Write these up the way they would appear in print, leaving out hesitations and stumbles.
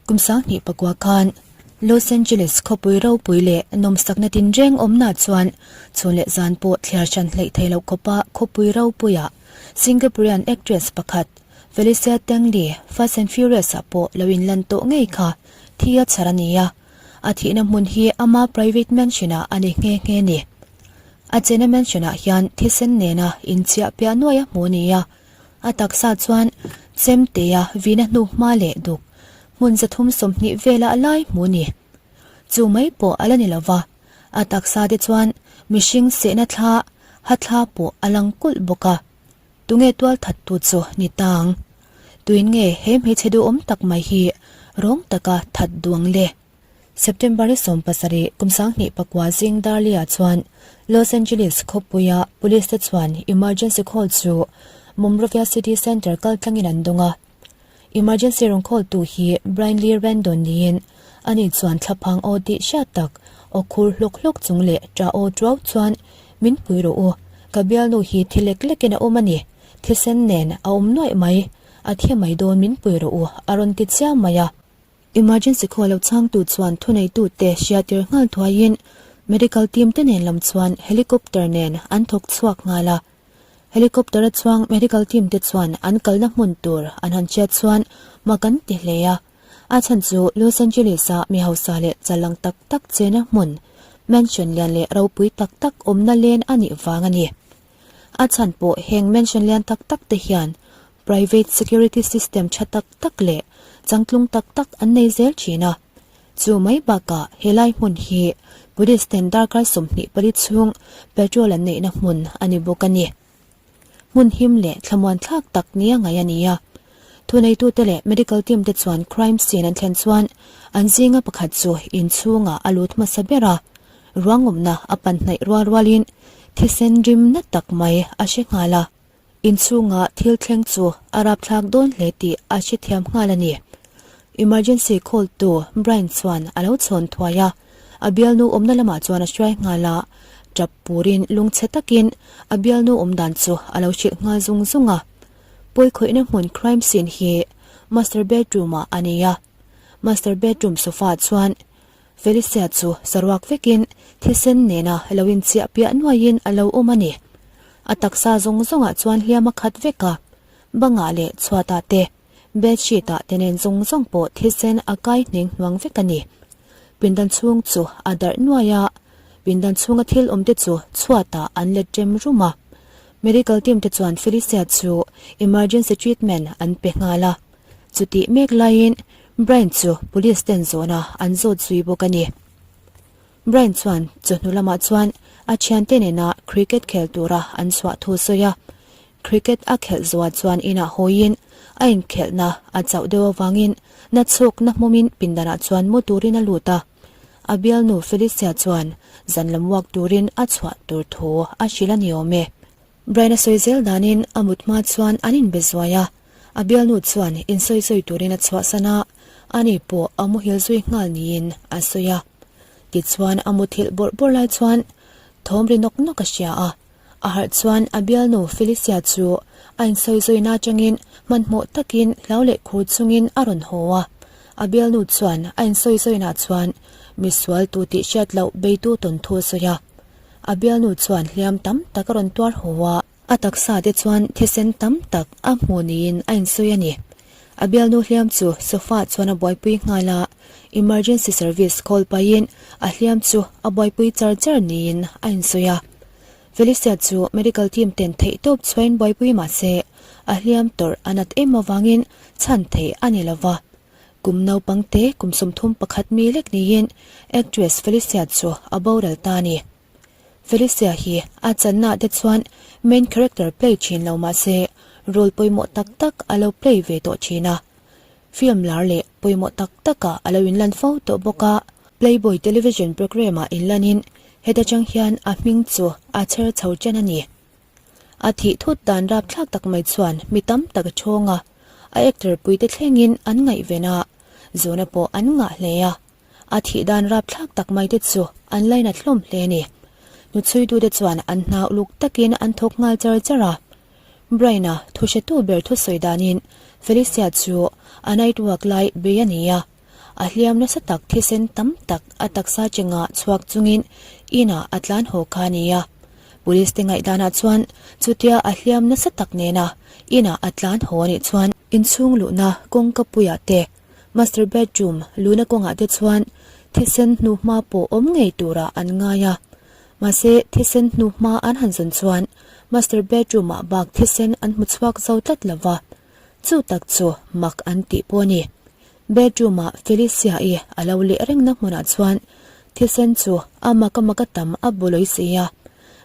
Kum 2009 khan Los Angeles khawpui ropui leh nawmsakna tinreng awmna chuan chhun leh zan pawh thliar hran hleih thei loh khawpa khawpui ropuia Singaporean actress pakhat Felicia Tang Li Fast and Furious ah pawh lo inlan tawh ngei kha thi a chhar a ni a, a thihna hmun hi ama private mansion ah a ni nghe nghe ni. A chena mansion ah hian thisen nena inchiah piah nuai a hmu a ni a. A taksa chuan chemtea vina hnu hma leh duk hmun 320 vela a lai hmu ni. Chu mai pawh a la ni lo va, a taksa te chuan mihring sehna thla ha thla pawh a lang kulh bawk a. Tunge tual that tu chu ni ta ang? Tuin nge he hmeichhe duhawm tak mai hi rawng taka that duang le? September 17, kum 2009 zing Darley-ah chuan Los Angeles khawpuia police te chuan emergency call chu Monrovia City Center kaltlangin an dawng a. Emergency rawn call tu hi Brian Lee Rendon niin ani chuan thlaphang aw tih hriat tak aw khur hlawk hlawk chung leh ṭah aw ṭuau chuan min pui rawh u, ka bialnu hi thi lek lekin a awm a ni, thisen nen a awm nuaih mai, a thi mai dawn min pui rawh u a rawn ti chiam mai a. Emergency call lo chhangtu chuan thuneitute hriattir nghal thuaiin medical team te nen lam chuan helicopter nen an thawk chhuak nghal a. Helicopter a chuang medical team te chuan an kalna hmun tur an han hriat chuan mak an ti hle a. A chhan chu Los Angeles a mi hausa leh challang tak tak chena hmun mansion lian leh ropui tak tak awmna len a nih vang a ni. A chhan pawh heng mansion lian tak tak te hian private security system tha tak tak leh changtlung tak tak an nei zel thin a. Chu mai bakah helai hmun hi police ten darkar 24 chhung patrol an neihna hmun a ni bawk a ni. Hmun him leh thlamuan thlak tak nia ngaih a ni a. Thuneitute leh medical team te chuan crime scene an thlen chuan an zinga pakhat chu inchhungah a lut hmasa ber a, ruangawmna a pan hnaih rual rualin thisen rim na tak mai a hre nghal a. Inchhunga thil thleng chu a rapthlak dawn hle tih a hrethiam nghal a ni. Emergency call tu Brian chuan a lo chhawn thuai a, a bialnu awmna lamah chuan a hruai nghal a, tap purin lungchhe takin a bialnu awm dan chu a lo hrilh nghal zung zung a. Pawikhawihna hmun crime scene hi master bedroom ah a nei a, master bedroom sofa chuan Felicia chu saruak vekin thisen nena lo inchiah piah nuaiin a lo awm a ni. A taksa zawng zawngah chuan hliam a khat vek a, bangah leh chhuatah te, bedsheet ah te nen zawng zawng pawh thisen a kai hneng hnuang vek a ni. Pindan chhung chu a darh nuai a, pindan chhunga thil awm te chu chhuatah an let rem rum a. Medical team te chuan Felicia chu emergency treatment an pe nghal a. Chutih mek laiin Brian chu police ten zawhna an zawt zui bawk a ni. Brian chuan chawhnu lamah chuan a thiante nena cricket khel tura an chhuah thu sawi a. Cricket a khelh zuah chuan inah hawiin a inkhelhna a chauh deuh avangin na chhukna hmumin pindanah chuan mu turin a lut a. A bialnu Felicia chuan zan lam walk turin a chhuah tur thu a hrilh a ni awm e. Brian a sawi zel danin a mut hma chuan an inbe zuai a, a bialnu chuan insawi sawi turin a chhuahsan a, ani pawh a muhil zui nghal niin a sawi a. Tichuan a muthilh bawrh bawrh lai chuan thawm ri nawk nawk a hria a, a harh chuan a bialnu Felicia chu a insawi zawina atangin hmanhmawh takin hlau leh khur chungin a rawn haw a. A bialnu chuan a insawi zawinah chuan misual tu tih hriat loh beitu tawn thu a sawi a. A bialnu chuan hliam tam tak a rawn tuar haw a, a taksa te chuan thisen tam tak a hmu niin a insawi a ni. A bialnu hliam chu sofa chuan a buaipui nghal a, emergency service call pahin a hliam chu a buaipui char char niin a insawi a. Felicia chu medical team ten theihtawp chhuain buaipui mah se, a hliam tawrh a nat em avangin chhan theih a ni lova. Kum naupangte kum 31 mi lek niin actress Felicia chu a boral ta a ni. Felicia hi a channa te chuan main character play thin lo mah se role pawimawh tak tak a lo play ve tawh thin a. Film lar leh pawimawh tak takah a lo inlan fo tawh bawk a. Playboy television programme-ah inlanin heta chang hian a hming chu a chher chho chen a ni. A thih thut dan rapthlak tak mai chuan mi tam tak a chhawng a, a actor puite thlengin an ngaihven a, zuna pawh an ngah hle a. A thih dan rapthlak tak mai te chu an lainat hlawm hle a ni. Hnuchhuitute chuan an hna uluk takin an thawk nghal char char a. Brian-a thuhretu ber thusawi danin Felicia chu a night walk lai bei a ni a. A hliam nasa tak thisen tam tak a taksa chenga chhuak chungin inah a tlan haw kha a ni a. Police te ngaihdanah chuan chutia a hliam nasa tak nena inah a tlan haw a nih chuan inchhung luhna kawngka puiah te, master bedroom luhna kawngah te chuan thisen hnuhma pawh awm ngei turah an ngai a. Mahse thisen hnuhma an han zawn chuan master bedroom ah bak thisen an hmu chhuak zo tlat lo va, chu tak chu mak an tih pawh a ni. Bedroom ah Felicia-i a lo leh rengna hmunah chuan thisen chu a mak a mak a tam a bulawi si a.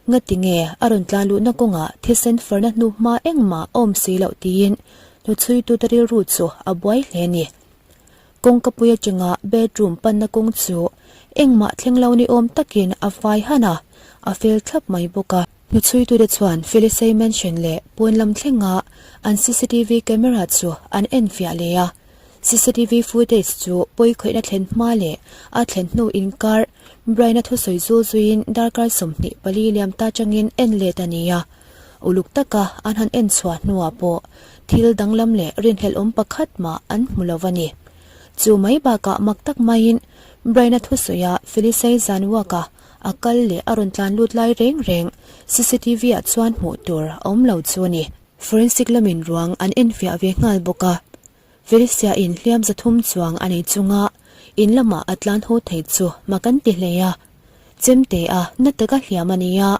Ngati nge a rawn tlan luhna kawngah thisen farna hnuhma engmah a awm si loh tiin hnuchhuitute rilru chu a buai hle a ni. Kawngkapui atanga bedroom panna kawng chu engmah thleng lo ni awm takin a fai han a, a fel thlap mai bawk a. Hnuchhuitute chuan Felicei Mansion leh pawn lam thlenga an cctv camera chu an enfiah leh a. Cctv footage chu pawikhawihna thlen hma leh a thlen hnu inkar Brian-a thusawi zul zuiin darkar 24 liam ta changin en let a ni a. Uluk taka an han en chhuah hnuah pawh thil danglam leh rinhlelh awm pakhat mah an hmu lo a ni. Chu mai bakah mak tak maiin Brian-a thusawiah Felicei Zanwak-a a kal leh a rawn tlan lut lai reng reng cctv ah chuan hmuh tur a awm lo chu a ni. Forensic lamin ruang an enfiah ve nghal bawk a. Felicia in hliam 300 chuang a nei chunga in lamah a tlan haw thei chu mak an ti hle a. Chemte a na taka hliam a ni a,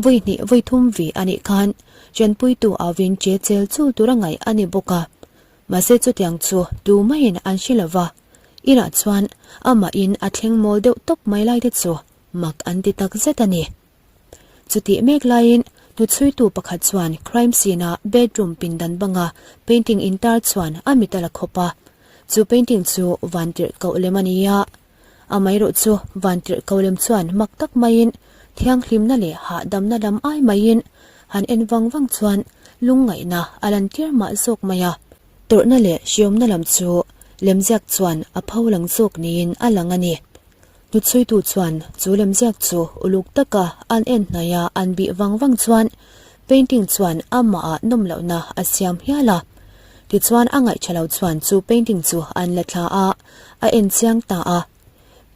vawi hnih vawi thum vi a nih khan ṭanpuitu avin che chel chul tura ngaih a ni bawk a. Mahse chutiang chu tu maiin an hre lo va, inah chuan amah in a thleng mawl deuh tawp mai lai te chu mak an ti tak zet a ni. Chutih mek laiin hnuchhuitu pakhat chuan crime scene-a bedroom pindan banga painting intar chuan a mit a la khawp a. Chu painting chu vantirh koh lem a ni a. Amaherawh chu vantirh koh lem chuan mak tak maiin thianghlimna leh hahdamna lam ai maiin han en vang vang chuan lungngaihna a lantir mah zawk mai a. Tawrhna leh hriawmna lam chu lemziak chuan a pho lang zawk niin a lang a ni. Hnuchhuitu chuan chu lemziak chu uluk taka an en hnaih a an bih vang vang chuan painting chuan amahah nawm lohna a siam hial a. Tichuan a ngaihṭha lo chuan chu painting chu an la thla a, a en chiang ta a.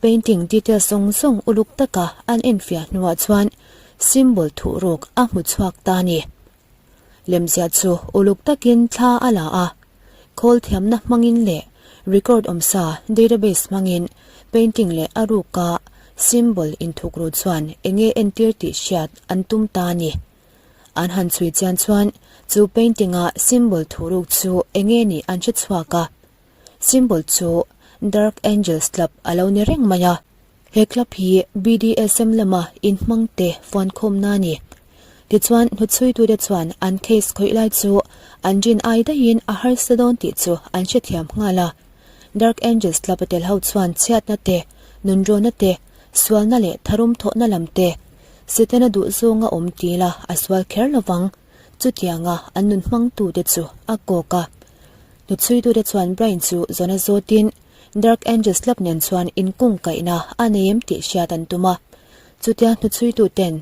Painting details zawng zawng uluk taka an enfiah hnuah chuan symbol thuhruk a hmu chhuak ta a ni. Lemziah chu uluk takin thla a la a, khawl thiamna hmangin leh record awmsa database hmangin painting leh a ruka symbol inthukru chuan enge entir tih hriat an tum ta a ni. An han chhui chian chuan chu painting-a symbol thuruk chu enge nih an hre chhuak a, symbol chu Dark Angels Club a lo ni reng mai a. He club hi BDSM lama inhmangte fuankhawmna a ni. Tichuan, hnuchhuitute chuan an case khawih lai chu an rin ai daihin a harsa dawn tih chu an hrethiam nghal a. Dark Angels Club a tel ho chuan chhiatna te, nunrawnna te, sualna leh tharum thawhna lam te, Setana duhzawnga awm ti la a sual kher lovang, chutianga an nun hmangtute chu a kawk a. Hnuchhuitute chuan Brian chu zawna zawtin, Dark Angels Club nen chuan inkungkaihna a nei em tih hriat an tum a. Chutia hnuchhuituten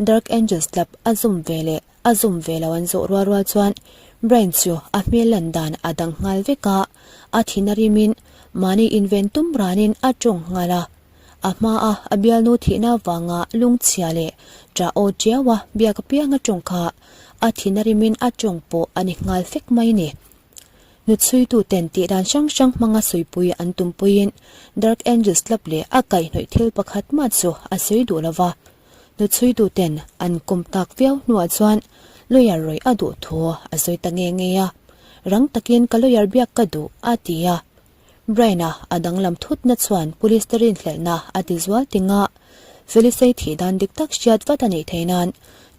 Dark Angels Club a zum ve leh a zum ve lo an zawh rual rual chuan Brian chu a hmel lan dan a dang nghal vek a, a thin a rimin mahni inven tum ranin a tawng nghal a. A hmaa a bialnu thihna avanga lungchhia leh ṭah aw ṭiaua biak apianga tawng kha a thin a rimin a tawng pawh a ni nghal fek mai a ni. Hnuchhuituten tih dan hrang hrang hmanga suipui an tumpuiin Dark Angels Club leh a kaihhnawih thil pakhat mah chu a sawi duh lo va. Hnuchhuituten an kawm tak viau hnuah chuan lawyer rawih a duh thu a sawi ta nge nge a. Rang takin ka lawyer biak ka duh a ti a. Brian-a a danglam thutna chuan police te rinhlelhna a ti zual ting a. Felicei thih dan dik tak hriat vat a nih theih nan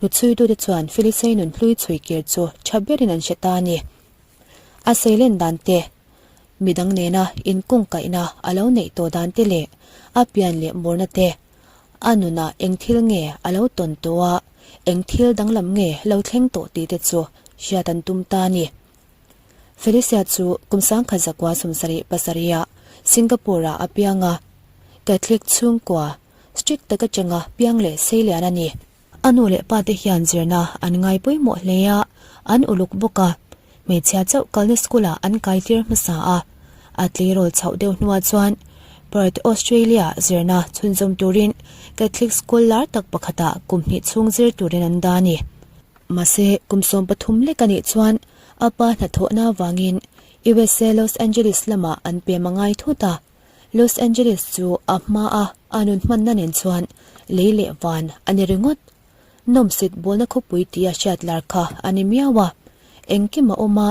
hnuchhuitute chuan Felicei nunhlui chhuikir chu tha berin an hre ta a ni. A seilen dan te, midang nena inkungkaihna a lo neih tawh dan te leh a pian leh murna te, a nunah eng thil nge a lo tawn tawh a, eng thil danglam nge lo thleng tawh tih te chu hriat an tum ta a ni. Felicia chu kum 1977 ah Singapore-ah a piang a, Catholic chhungkua strict taka changa piang leh seilian a ni. A nu leh pa te hian zirna an ngai pawimawh hle a, an uluk bawk a. Hmeichhia chauh kalna school-ah an kai tir hmasa a. A tleirawl chhoh deuh hnuah chuan Perth, Australia zirna chhunzawm turin Catholic school lar tak pakhatah kum hnih chhung zir turin an dah a ni. Mahse, kum 13 lek a nih chuan a pa hnathawhna avangin USA Los Angeles lamah an pem a ngai thut a. Los Angeles chu a hmaa a nun hmanna nen chuan lei leh van a ni ringawt. Nawmsit bawlna khawpui tia hriat lar kha a ni miau a, engkim a awm a,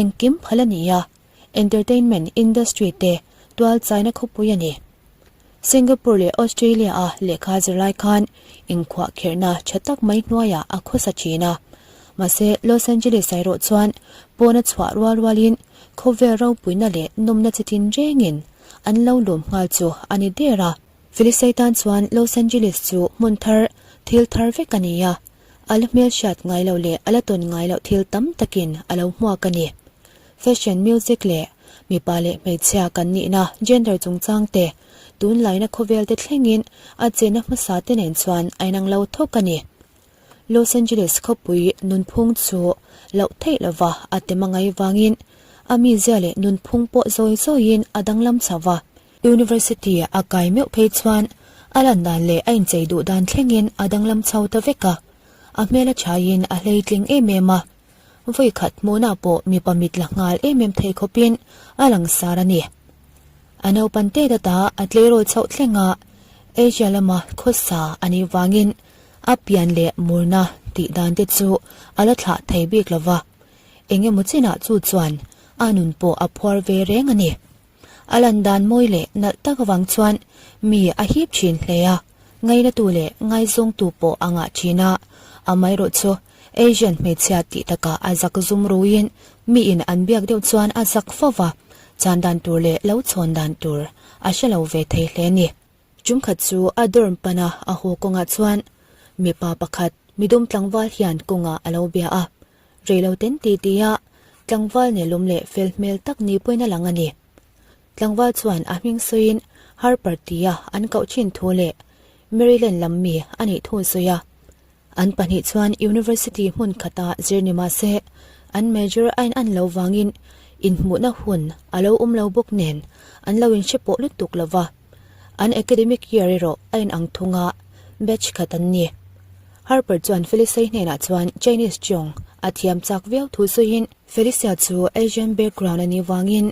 engkim phal a ni a, entertainment industry te tual chaina khawpui a ni. Singapore leh Australia a lehkha zirlai khan inkhuah kherhna tha tak mai hnuaiah a khawsa thin a, mahse Los Angeles erawh chuan pawna chhuah rual rualin khawvel ropuina leh nawmna chi tinrengin an lo lawm nghal chu a ni der a. Felisei tan chuan Los Angeles chu hmun thar, thil thar vek a ni a, a la hmelhriat ngai lo leh a la tawn ngai loh thil tam takin a lo hmuak a ni. Fashion, music leh mipa leh hmeichhia kan nihna gender chungchang te, tunlaina khawvel te thlengin a chenna hmasa te nen chuan a inang lo thawk a ni. Los Angeles khawpui nunphung chu loh theih lova a tem a ngai vangin a mizia leh nunphung pawh zawi zawiin a danglam chho va. University a kai meuh phei chuan a lan dan leh a inchei duh dan thlengin a danglam chho ta vek a, a hmel a thaiin a hleitling em em a, vawi khat hmuhnah pawh mipa mit la nghal em em thei khawpin a langsar a ni. A naupan tet ata a tleirawl chhoh thleng a, Asia lama khawsa a nih vangin a pian leh murna tih dan te chu a la thlah thei bik lo va, eng emaw chinah chu chuan a nun pawh a phuar ve reng a ni. A lan dan mawi leh nalh tak avang chuan mi a hip thin hle a, ngainatu leh ngaizawngtu pawh a ngah thin a, amaherawh chu Asian hmeichhia tih takah a zak zum ruiin miin an biak deuh chuan a zak fo va, chan dan tur leh lo chhawn dan tur a hre lo ve thei hle a ni. Chungkhat chu a dorm pana a haw kawngah chuan mipa pakhat midum tlangval hian kawngah a lo bia a, Reilo ten ti ti a, tlangval nelawm leh fel hmel tak ni pawhin a lang a ni. Tlangval chuan a hming sawiin Harper tia an koh thin thu leh Maryland lam mi a nih thu sawi a. An pahnih chuan University hmun khata zir ni mah se, an major a in-an lo vangin inhmuhna hun a lo awm lo bawk nen an lo inhre pawh lutuk lo va. An academic year erawh a inang thung a, batch khat an ni. Harper chuan Felisei hnenah chuan Chinese tawng a thiam chak viau thu sawiin Felicia chu Asian background a nih vangin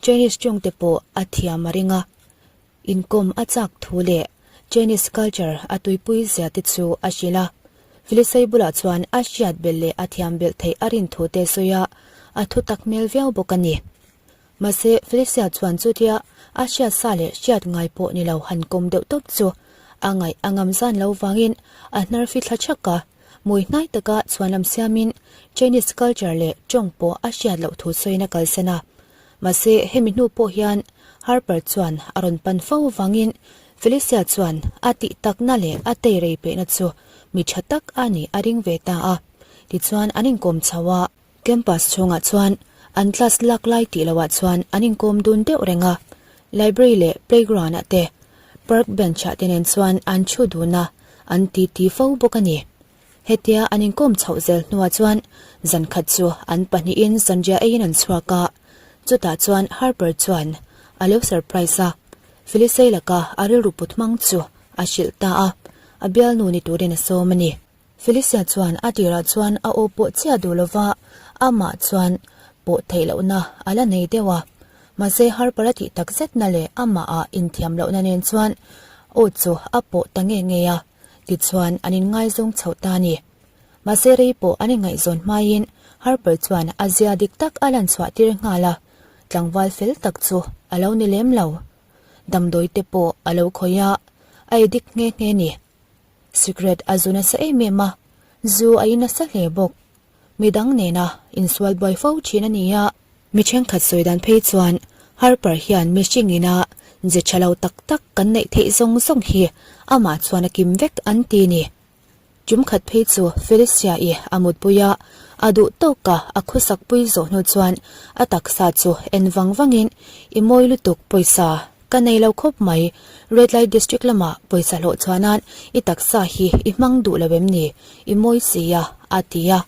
Chinese tawng te pawh a thiam a ring a, inkawm a chak thu leh Chinese culture a tuipui zia te chu a hrilh a. Felisei bulah chuan a hriat belh leh a thiam belh theih a rin thu te sawi a, a thutak hmel viau bawk a ni. Mahse, Felicia chuan chutia a hriat sa leh hriat ngai pawh ni lo han kawm deuh tawp chu a ngaih a ngam zan lo vangin a hnar fi thla chhak a, mui hnai taka chhuanlam siamin Chinese culture leh tawng pawh a hriat loh thu sawiin a kalsan a. Mahse, hemi hnu pawh hian Harper chuan a rawn pan fo vangin Felicia chuan a tih takna leh a teirei pehna chu mi tha tak a nih a ring ve ta a. Tichuan an inkawm chho a. Campus chhungah chuan an class lak lai tih loah chuan an inkawm dun deuh reng a, library leh playground ah te, park bench ah te nen chuan an thu dun a, an titi fo bawk a ni. Hetia an inkawm chhoh zel hnuah chuan zan khat chu an pahnihin zanriah eiin an chhuak a, chutah chuan Harper chuan a lo surprise a, Felicei laka a rilru put hmang chu a hrilh ta a, a bialnu ni turin a sawm a ni. Felicia chuan a tirah chuan a aw pawh chiah duh lova, amah chuan pawh theih lohna a la nei deuh a. Mahse Harper a tih tak zetna leh amahah inthiam lohna nen chuan aw chu a pawh ta nge nge a, tichuan an inngaizawng chhoh ta a ni. Mahse rei pawh an inngaihzawn hmaiin Harper chuan a zia dik tak a lan chhuah tir nghal a, tlangval fel tak chu a lo ni lem lo. Damdawi te pawh a lo khawih a, a addict nghe nghe a ni. Sikret a zu nasa em em a, zu a in nasa hle bawk. Midang nena insual buai fo thin a ni a. Mi thenkhat sawi dan phei chuan Harper hian mihring ina ze tha lo tak tak kan neih theih zawng zawng hi amah chuan a kim vek an ti ni. Tum khat phei chu Felicia-i a mutpui a, a duh tawka a khawsak pui zawh hnu chuan a taksa chu en vang vangin i mawi lutuk pawisa Ka nei lo khawp mai, Red Light District lamah pawisa hlawh chhuah nan i taksa hi i hmang duh lo em ni? I mawi si a, a ti a.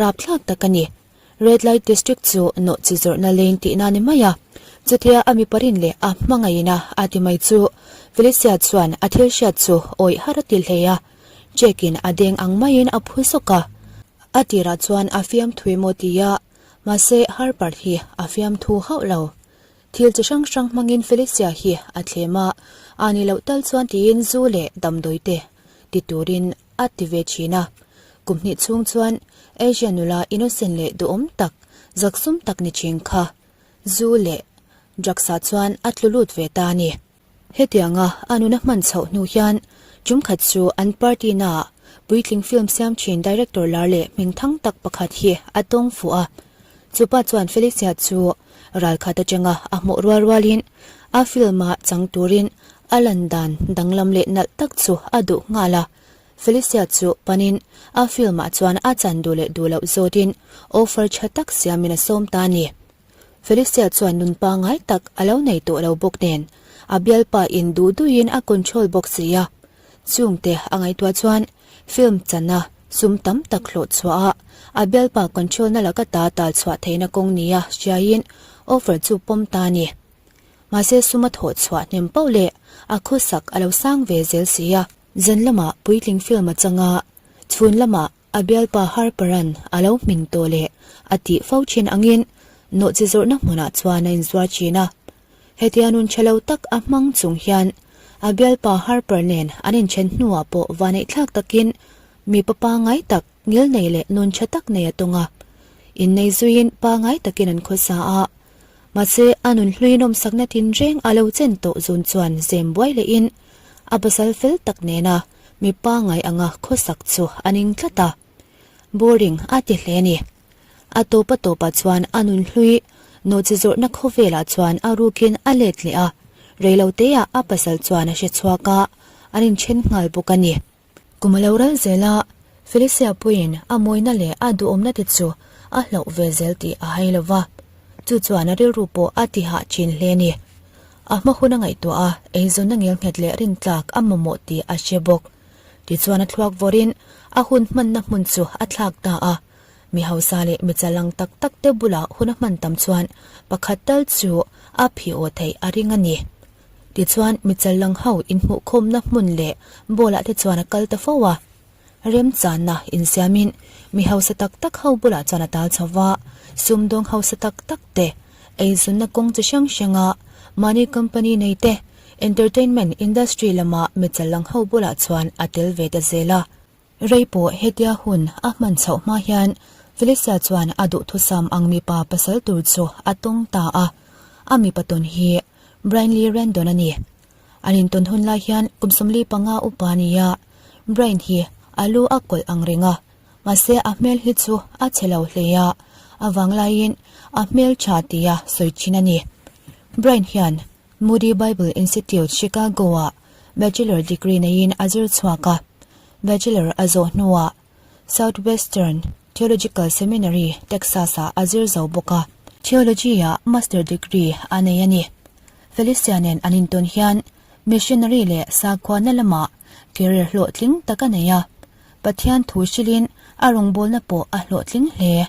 Rapthlak tak a ni. Red Light District chu nawhchi zawrhna leng tihna ni mai a. Chutia a mipa rin leh a hmangaihna a ti mai chu Felicia chuan a thil hriat chu awih har a ti hle a, Jack in a deng ang maiin a phu sawk a. A tirah chuan a fiamthu emaw ti a, mahse Harper hi a fiamthu hauh lo. Thil chi hrang hrang hmangin Felicia hi a thlem a, a ni loh tal chuan tiin zu leh damdawi te ti turin a ti ve thin a. Kum hnih chhung chuan Asia nula innocent leh duhawm tak, zaksum tak ni thin kha zu leh drugs ah chuan a tlu lut ve ta a ni. Hetianga a nuna hman chhoh hnu hian tum khat chu an party naah puitling film siam thin director lar leh hmingthang tak pakhat hi a tawng fuh a. Chupa chuan Felicia chu ralkhat atanga a hmuh rual rualin a film-a chang turin a lan dan danglam leh nalh tak chu a duh nghal a. Felicia chu panin a film-ah chuan a chan duh leh duh loh zawtin offer tha tak siamin a sawm ta a ni. Felicia chuan nun pangngai tak a lo nei tawh lo bawk nen, a bialpa in duh duhin a control bawk si a. Chungte a ngaihtuah chuan film chana sum tam tak hlawh chhuah a, a bialpa control na laka ta tal chhuah theihna kawng nia hriaiin offer chu pawm ta a ni. Mahse sum a thawh chhuah hnem pauh leh a khawsak a lo sang ve zel si a. Zan lamah puitling film a chang a, chhun lamah A bialpa Harper-a'n a lo hmin tawh leh a tih fo thin angin nawhchi zawrhna hmunah chuan a inzuar thin a. Hetia nun tha lo tak a hmang chung hian a bialpa Harper nen an inthen hnuah pawh vaneihthlak takin mipa pangngai tak ngilnei leh nun tha tak nei a tawng a. Innei zuiin pangngai takin an khawsa a. Mahse, a nun hlui nawmsakna tinreng a lo chen tawh zun chuan zem buai lehin a pasal fel tak nena Mi pangngai anga khawsak chu a ning tlat a, boring a ti hle a ni. A tawp a tawpah chuan a nun hlui nawhchi zawrhna khawvelah chuan a rukin a let leh a, reiloteah a pasal chuan a hre chhuak a, an inthen nghal bawk a ni. Kum a lo ral zel a, Felicia puiin a mawina leh a duhawmna te chu a hlauh ve zel tih a hai lo va, chu chuan a rilru pawh a ti hah thin hle a ni. A hma hun a ngaihtuah a, eizawnna ngelnghet leh rintlak a mamawh tih a hre bawk. Tichuan a thluak vawrin a hun hmanna hmun chu a thlak ta a. Mi hausa leh mi chalang tak tak te bulah hun a hman tam chuan pakhat tal chu a phi aw theih a ring a ni. Tichuan mi challang ho inhmuhkhawmna hmun leh bawlah te chuan a kal ta fo a. Remchanna insiamin mi hausa tak tak ho bulah chuan a tal chho va, sumdawng hausa tak tak te, eizawnna kawng chi hrang hranga mahni company nei te, entertainment industry lama mi challang ho bulah chuan a tel ve ta zel a. Rei pawh hetia hun a hman chhoh hma hian Felicia chuan a duhthusam ang mipa pasal tur chu a tawng ta a, a mipa tawn hi Brian Lee Randon a ni. An intawn hun lai hian kum 45 upa a ni a, Brian hi a lu a kawlh ang reng a, mahse a hmel hi chu a chhe lo hle a, a vang laiin a hmel tha tia sawi thin a ni. Brian hian Moody Bible Institute, Chicago-ah Bachelor degree neiin a zir chhuak a, Bachelor a zawh hnuah Southwestern Theological Seminary, Texas-ah a zir zo bawk a, Theology-ah Master degree a nei a ni. Felicia nen an intawn hian missionary leh sakhuana lamah career hlawhtling tak a nei a, Pathian thu hrilhin a rawngbawlna pawh a hlawhtling hle.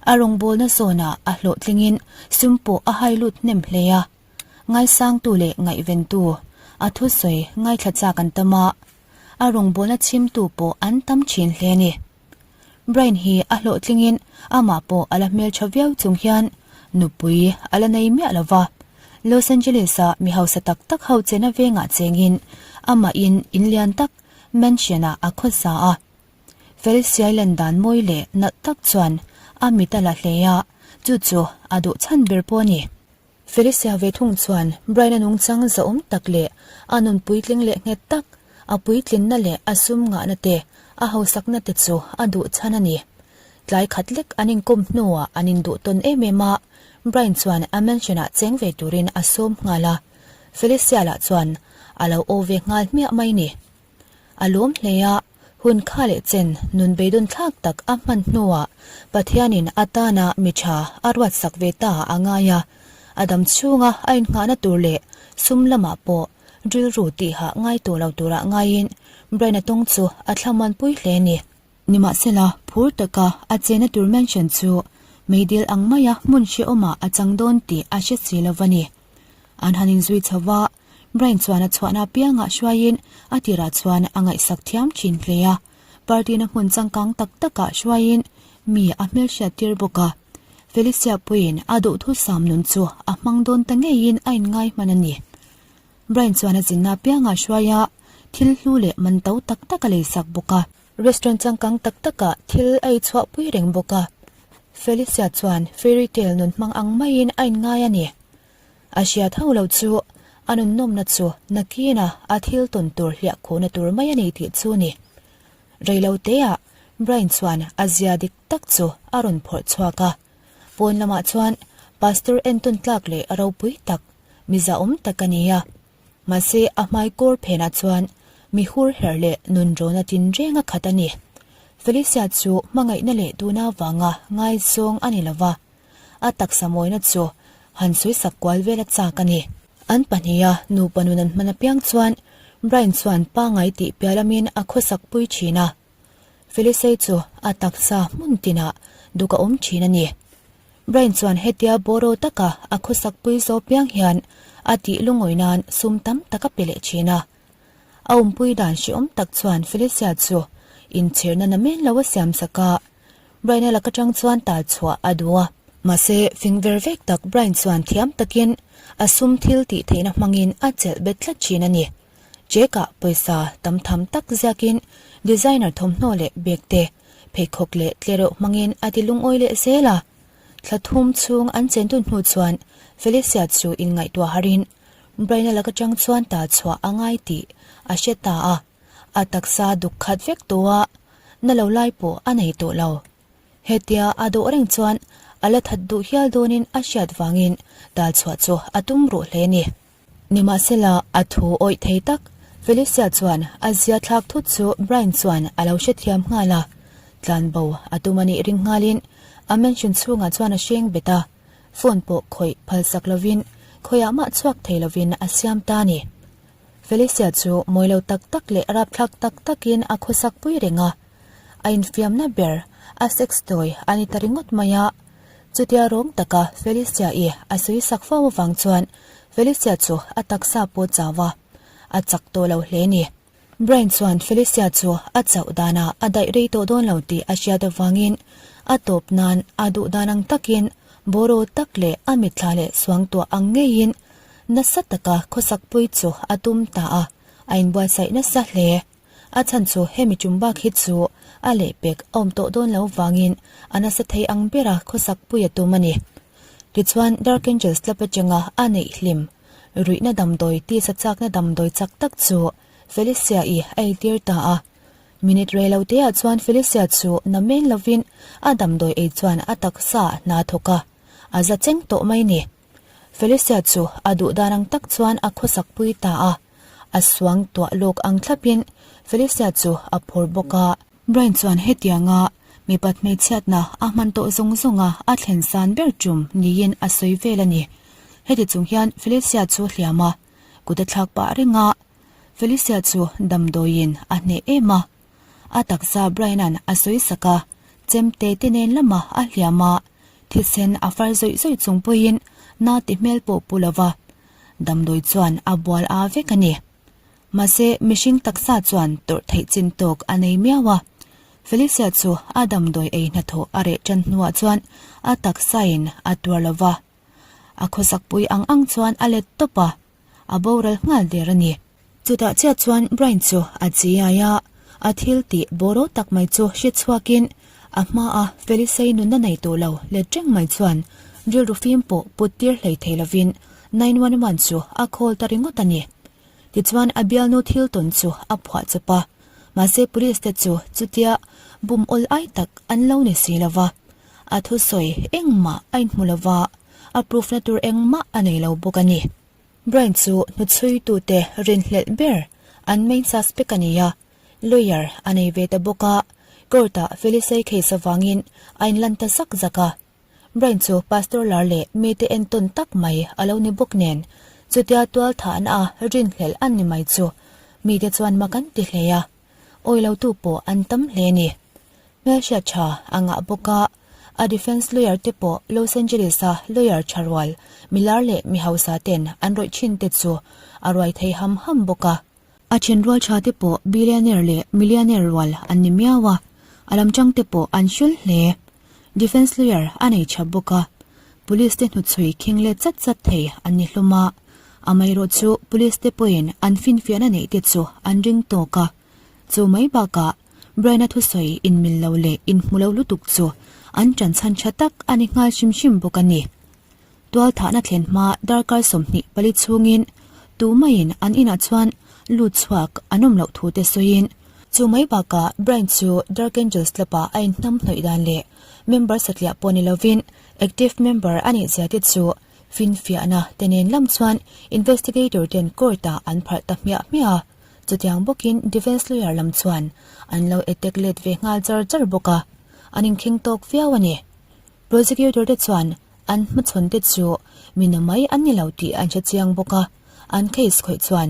A rawngbawlna zawnah a hlawhtlingin sum pawh a hai lut hnem hle a, ngaisangtu leh ngaihventu, a thusawi ngaithla chak an tam a, a rawngbawlna chhimtu pawh an tam thin hle a ni. Brian hi a hlawhtlingin amah pawh a la hmeltha viau chung hian nupui a la nei miah lo va. Los Angeles-a mi hausa tak tak ho chena vengah chengin amahin in lian tak mansion-ah a khawsa a. Felsiai lan dan mawi leh nalh tak chuan a mit a la hle a, chu chu a duh chhan ber pawh a ni. Felicia ve thung chuan Brian-a nungchang zahawm tak leh a nun puitling leh nghet tak, a puitlinna leh a sum ngahna te, a hausakna te chu a duh chhan a ni. Tlai khat lek an inkawm hnuah an induh tawn em em a, Brian chuan a mansion-ah cheng ve turin a sawm nghal a, Felicia lah chuan a lo aw ve nghal hmiah mai ni. A lawm hle a, hun kha leh chen nun beidawn thlak tak a hman hnuah Pathianin a tana mi tha a ruatsak ve ta a ngai a, a dam chhunga a innghahna tur leh sum lamah pawh rilru tihah ngai tawh lo turah ngaiin Brian-a tawng chu a thlamuanpui hle a ni. Nimahsela, phur taka a chena tur mansion chu. Meidil ang maia hmun hrehawmah a chang dawn tih a hre si lo va ni. An han inzui chho va, Brian chuan a chhuahna apiangah hruaiin a tirah chuan a ngaihsak thiam thin hle a. Party-na hmun changkang tak takah hruaiin mi a hmelhriat tir bawk a. Felicia puiin a duhthusam nun chu a hmang dawn ta ngeiin a inngai hman a ni. Brian chuan a zinna apiangah hruai a, thil hlu leh man to tak tak a leisak bawk a. Restaurant changkang tak takah thil a ei chhuahpui reng bawk a. Felicia chuan fairy tale nun hmang ang maiin a inngai a ni. A hriat hauh lo chu a nunnawmna chu nakina a thil tawn tur hliah khawhna tur mai a ni tih chu ni. Reiloteah Brian chuan a zia dik tak chu a rawn phawrh chhuak a. Pawn lamah chuan Pastor entawn tlak leh ropui tak, mi zahawm tak a ni a. Mahse a hmai kawr phenah chuan mi hur her leh nunrawna tinreng a khat a ni. Felicia chu hmangaihna leh duhna avanga ngaizawng a ni lova. A taksa mawina chu han sawisak kual vel a chak a ni. An pahniha nupa nun an hman apiang chuan Brian chuan pangai tih piah lamin a khawsak pui thin a. Felicei chu a taksa hmun tinah duk a awm thin a ni. Brian chuan hetia bawraw taka a khawsak pui zo piang hian a tih lungawi nan sum tam tak a pe leh thin a. A awmpui dan hrehawm tak chuan Felicia chu inchhirna namen lo a siam sak a. Brian-a lak atang chuan tal chhuah a duh a. Mahse, fing ver vek tak Brian chuan thiam takin a sum thil tih theihna hmangin a chelh bet tlat thin a ni. Check-ah pawisa tam tham tak ziakin designer thawmhnaw leh bag te, pheikhawk leh tlereuh hmangin a ti lungawi leh zel a. Thla thum chhung an chen dun hnu chuan Felicia chu inngaihtuah harin Brian-a lak atang chuan tal chhuah a ngai tih a hre ta a. A taksa duk khat vek tawh a, na lo lai pawh a nei tawh lo. Hetia a dawh reng chuan a la that duh hial dawnin a hriat vangin tal chhuah chu a tum ruh hle a ni. Nimahsela, a thu awih thei tak Felicia chuan a zia thlak thut chu Brian chuan a lo hrethiam nghal a, tlanbo a tum a nih ring nghalin a mansion chhungah chuan a hreng bet a, phone pawh khawih phalsak lovin khawiah mah chhuak thei lovin a siam ta a ni. Felicia chu mawi lo tak tak leh rapthlak tak takin a khawsak pui reng a, a infiamna ber a sex toy a ni ta ringawt mai a. Chutia rawng taka Felicia-i a sawi sak fo avang chuan Felicia chu a taksa pawh chau a, a chak tawh lo hle ni. Brian chuan Felicia chu a chauh danah a daih rei tawh dawn lo tih a hriat avangin a tawp nan a duh dan ang takin bawraw tak leh a mitthla leh suangtuah ang ngeiin Nasa taka khawsakpui chu a tum ta a, a inbuatsaih nasa hle. A chhan chu hemi tum bak hi chu a lehpek a awm tawh dawn lo vangin a nasa thei ang bera khawsakpui a tum a ni. Tichuan Dark Angels Club atanga a neih hlim ruihna damdawi tisa chakna damdawi chak tak chu Felicia-i a eitir ta a. Minute rei lo teah chuan Felicia chu na men lovin a damdawi ei chuan a taksa hna thawk a, a za cheng tawh mai ni. Felicia chu a duh dan ang tak chuan a khawsak pui ta a, a suang tuah lawk ang thlapin Felicia chu a phur bawk a. Brian chuan hetianga mipat hmeichhiatna a hman tawh zawng zawnga a thlen san ber tum niin a sawi vel a ni. Heti chung hian Felicia chu hliam a, kut a thlak pah reng a. Felicia chu damdawiin a hneh em a, a taksa Brian-a'n a sawi sak a, chemte te nen lama a hliam a. Thisen a far zawih zawih chung pawhin na ti hmel pawh pu lo va, damdawi chuan a bual a vek a ni. Mahse, mihring taksa chuan tawrh theih chin tawk a nei miau a. Felicia chu a damdawi ei hnathawh a reh tan hnuah chuan a taksain a tuar lo va, a khawsakpui ang ang chuan a let tawp a, a boral nghal der a ni. Chutah chiah chuan Brian chu a chiai a, a thil tih bawraw tak mai chu hre chhuakin a hmaa Felisei nunna nei tawh lo let reng mai chuan rilru fim pawh put tir hlei thei lovin 911 chu a call ta ringawt a ni. Tichuan a bialnu thil tawn chu a phuah chawp a, mahse police te chu chutia bum awl ai tak an lo ni si lova, a thusawi engmah a inhmu lova, a proof na tur engmah a nei lo bawk a ni. Brian chu hnuchhuitute rinhlelh ber an main suspect a ni a, lawyer a nei ve ta bawk a, court-ah Felicei case avangin a inlan ta zak zak a. Brian chu pastor lar leh mite entawn tak mai a lo ni bawk nen, chutia tual thahna a rinhlelh a ni mai chu mite chuan mak an ti hle a, awilotu pawh an tam hle a ni. Hmelhriat tha a ngah bawk a. A defense lawyer te pawh Los Angeles a lawyer tha rual, milar leh mi hausa ten an rawih thin te chu a ruai thei ham ham bawk a. A then rual tha te pawh billionaire leh millionaire rual an ni miau a, a lam tang te pawh an hrul hle. Defense lawyer a nei tha bawk a, police te hnuchhui khing let chat chat thei an ni hlawm a. Amaherawh chu police te pawhin an finfiahna neih te chu an ring tawk a, chu mai bakah Brian-a thusawi inmil lo leh inhmu lo lutuk chu an ṭanchhan ṭha tak a ni nghal hrim hrim bawk a ni. Tualthahna thlen hma darkar 24 chhungin tumaiin an inah chuan lut chhuak an awm loh thu te sawiin, chu mai bakah Brian chu Dark Angels Club-ah a inhnam hnawih dan leh member satliah pawh ni lovin active member a nih zia te chu finfiahna te nen lam chuan investigator ten court-ah an pharh ta hmiah hmiah a. Chutiang bawkin defence lawyer lam chuan an lo attack let ve nghal char char bawk a, an inkheng tawk viau a ni. Prosecutor te chuan an hmachhawn te chu mi na mai an ni lo tih an hre chiang bawk a, an case khawih chuan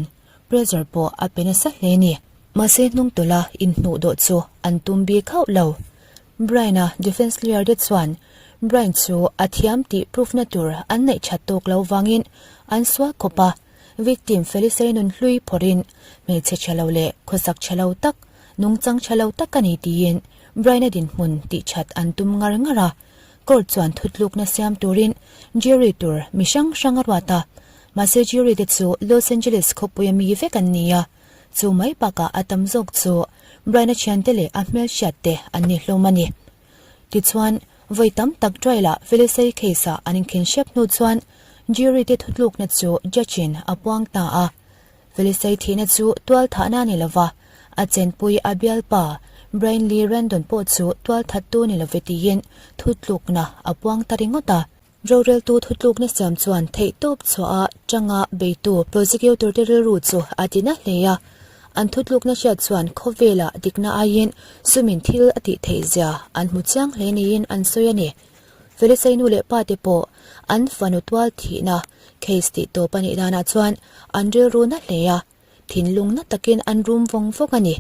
pressure pawh a pe nasa hle a ni. Mahse hnung tawla inhnuh dawh chu an tum bik hauh lo. Brian-a defence lawyer te chuan Brian chu a thiam tih proof na tur an neih that tawk lo vangin an sual khawp a, Victim Felisei nun hlui phawrhin hmeichhe tha lo leh khawsak tha lo tak, nungchang tha lo tak a ni tiin Brian-a dinhmun tihṭhat an tum ngar ngar a. Court chuan thutlukna siam turin jury tur mi hrang hrang a ruat a, mahse jury te chu Los Angeles khawpuia mi vek an ni a, chu mai bakah a tam zawk chu Brian-a thiante leh a hmelhriat te an ni hlawm a ni. Tichuan, vawi tam tak trial-ah Felisei case-ah an inkhin hrep hnu chuan jury te thutlukna chu judge-in a puang ta a. Felisei thihna chu tualthahna a ni lova, a chenpui a bialpa Brian Lee Randon pawh chu tualthattu ni love tiin thutlukna a puang ta ringawt a. Roreltu thutlukna siam chuan theihtawp chhuah a tanga beitu prosecutor te rilru chu a ti na hle a. An thutlukna hriat chuan khawvelah dikna aiin sumin thil a tih theih zia an hmu chiang hle niin an sawi a ni. Felisei nu leh pa te pawh an fanu tual thihna case tih tawp a nih danah chuan an rilru na hle a, thinlung na takin an rum vawng vawng a ni.